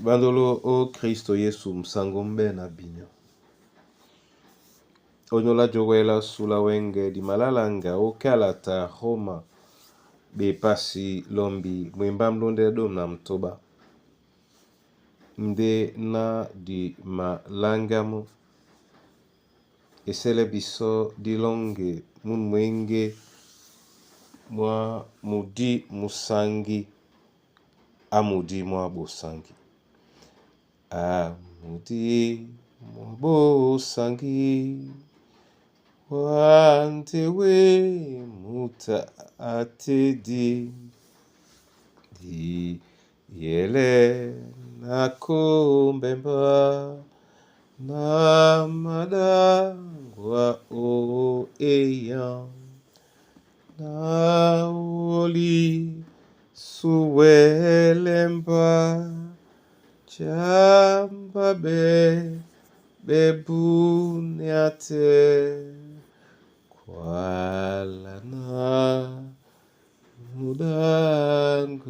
Bandolo o Kristo Yesu msango mbe na binyo. Onyola jowela sula wenge di malalanga okalata Roma bepasi lombi mwemba mlonde dom na mtoba. Nde na di malangamo esele biso dilonge munu mwenge mwa mudi musangi amudi mwa bosangi. Amudi mwa bosangi wantewe muta atedi di yele nakombemba na madangwa o eya na oli suwelemba chamba be bebuniate kwalana mudangwedi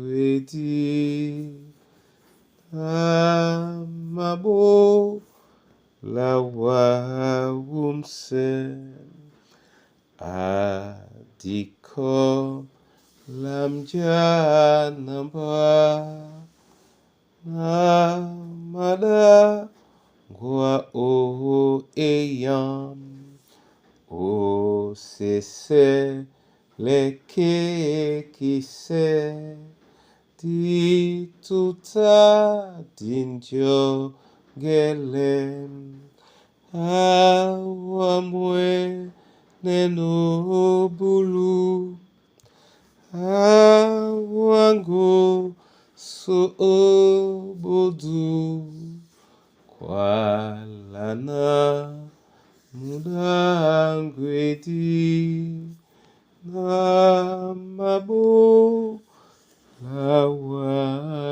amabo lawawumse adiko lamjanamba namada ngwa o eyam o sese leke kise di tuta dinjo gelem awamwe neno bulu awango so obodu kwalana mudangwedi na mabo lawaumse.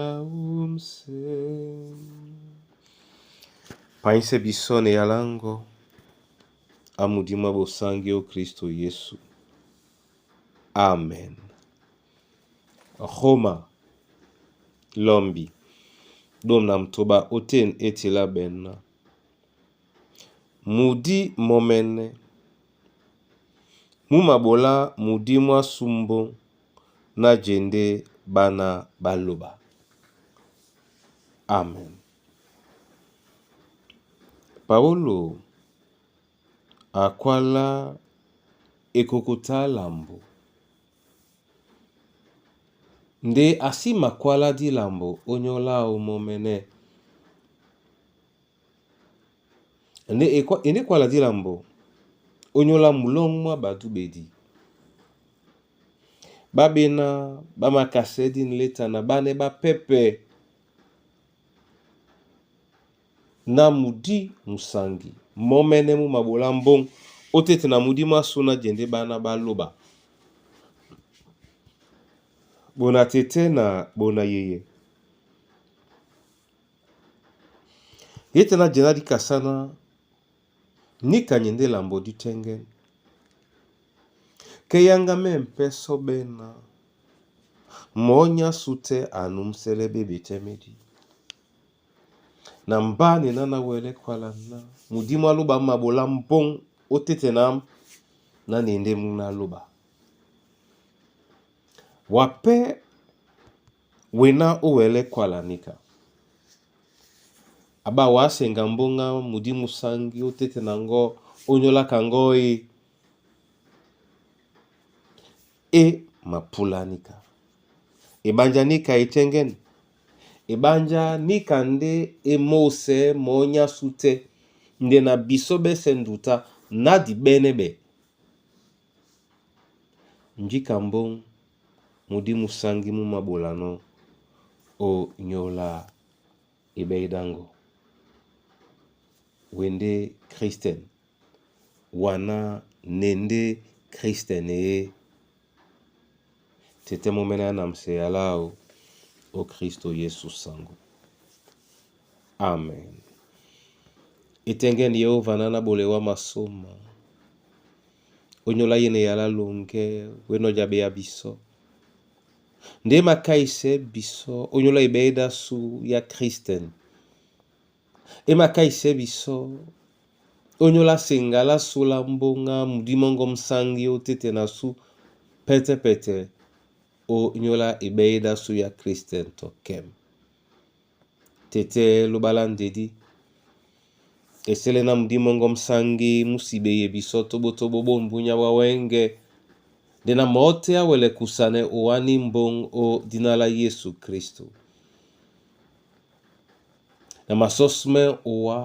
Painse bisone yalango amudima bosangi o Kristo Yesu. Amen. Roma lombi dom na mtoba oten etila bena. Mudi momene mumabola mudi mwa sumbo na jende bana baloba. Amen. Paulo akwala ekokota lambo. Nde asima kwala di lambo onyola o momene. Nde ende kwala di lambo onyola mulong mwa batu bedi. Babena bamakasedi nleta na bane bapepe na mudi musangi momene mu mabola mbong otete na mudi masuna jende bana baloba. Bona tete na bona yeye. Yete na jena dikasana nika nyende lambo ditengen. Keyanga mempe sobena monya sute anumsele bebe temedi. Na mbani nana wele kwala na mudimu aloba mabola mbong otete na na nende muna loba. Wape wena owele kwala nika. Aba wasenga mbonga mudimu sangi otete nango onyola kangoi e mapula nika. Ebanja nika etengene. Ebanja nika nde emose monya sute nde na biso bese nduta na dibene be. Njika mbong mudimu sangi mu mabolano o nyola ebeidango. Wende Christian wana nende Christian e tete momena na mseyalao o Kristo Yesu sango. Amen. Etengeni Yehova nana bolewa masoma. Onyola yene yala longe weno jabe ya biso. Nde e makáisɛ́ bisɔ́ ónyólá eɓɛ́ édásu yá Kristen. E makáisɛ́ bisɔ́ ónyólá seŋga lá sú lá mbóŋá mudímɔ́ŋgɔ musáŋgí ótéte na sú pɛ́tɛ́pɛtɛ ónyólá eɓɛ́ édásu yá Kristen tɔ kɛ́m. Tɛ́tɛ́ lóɓá lá ndedí, e sɛ́lɛ́ ná mudímɔ́ŋgɔ musáŋgí mú si ɓeye bisɔ́ tóɓótóɓó ɓó mbunyá ɓwá wɛ́ŋgɛ̄, nde na mɔ́ tɛ́ á wɛlɛ kusanɛ oá ní mbóŋ ó dína lá Yésu Kristo. Na masɔ́smɛ́ oá,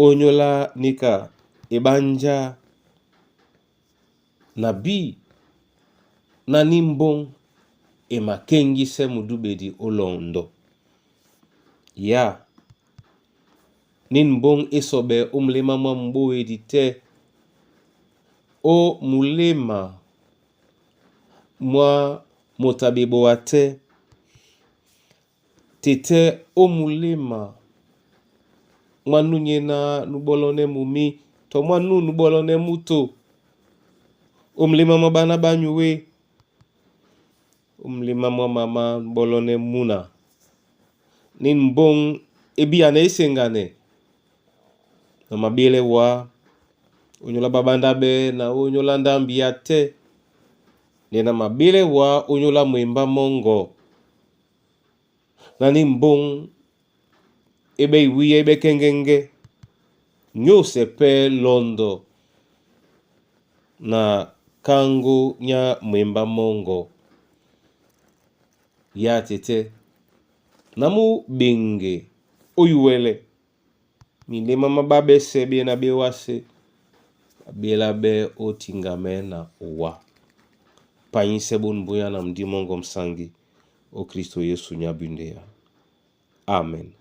ónyólá níka e ɓánjá na bí na ní mbóŋ e makéŋgísɛ́ mudúɓedi ó lɔndɔ. Yá, ní mbóŋ é sɔɓɛ ó muléma mwá muɓóedi tɛ́, ó muléma mwá moto a ɓeboa tɛ́, tɛ́ ó muléma mwá núnyéná nú ɓɔ́lɔ́nɛ́ mumí tɔ mwá nú nú ɓɔ́lɔ́nɛ́ múto, ó muléma mwá ɓána ɓá nyué, ó muléma mwá mamá nú ɓɔ́lɔ́nɛ́ múna. Ní mbóŋ e bíyanɛ éseŋganɛ na maɓílɛ́ wá, ónyólá ɓá ɓándáɓɛ́ na ónyólá ndámbi a tɛ́, nde na maɓílɛ́ wá ónyólá mwembá mɔ́ŋgɔ. Na ní mbóŋ é ɓɛ́ iwíyɛ́ é ɓɛ́ kéŋgéŋgɛ́, nyósɛ pɛ́ lɔndɔ na káŋgó nyá mwembá mɔ́ŋgɔ. Yá tɛ́tɛ́, na mú ɓeŋge ó iwɛlɛ, miléma má ɓáɓɛ́sɛ̄ ɓé na ɓé wásē, ɓá ɓéláɓɛ́ ó tiŋgamɛɛ́ na owá. Panyísɛ́ ɓôn mbunyá na mudímɔ́ŋgɔ musáŋgí ó Kristo Yesu nyá bundéa. Amen.